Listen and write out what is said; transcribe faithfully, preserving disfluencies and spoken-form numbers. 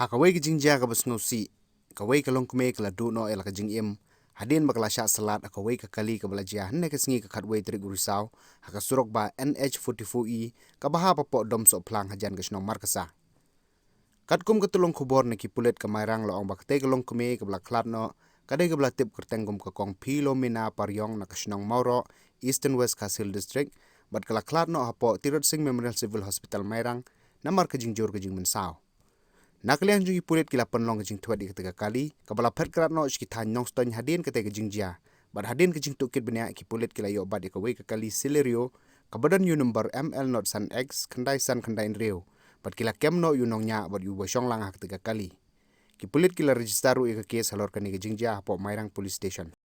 Ha kawei ka jingjia kaba sngewsih, kawei ka longkmie ka la duh noh ïa la ka jingim hadien ba ka la shah slat ha kawei ka kali kaba la jia hynne ka sngi ka khatwei tarik u Risaw ha ka surok ba N H forty-four E kaba hap hapoh Dom Sohphlang hajan ka shnong Markasa. Katkum ka tyllong khubor na ki pulit ka Mairang la ong ba katei ka longkmie kaba la khlad noh ka dei kaba la tip kyrteng kum ka Kong Philomena Pariong na ka shnong Mawroh, Eastern West Khasi Hills District, bad ka la khlad noh hapoh Tirot Sing Memorial Civil Hospital Mairang namar ka jingjur ka jingmynsaw. Na ka liang jong ki pulit ki la pynlong ka jingthwet ïa katei ka kali kaba la phet krad noh sha ki thaiñ Nongstoiñ hadien katei ka jingjia. Bad hadien ka jingtohkit bniah ki pulit ki la ïoh bat ïa kawei ka kali Celerio kaba don ïa u number M L not san X khyndai san khyndai hynriew. Bad ki la kem noh ïa u nongñiah bad ïa uba shong lang ha katei ka kali. Ki pulit ki la register ruh ïa ka kes halor kane ka jingjia hapoh Mairang Police Station.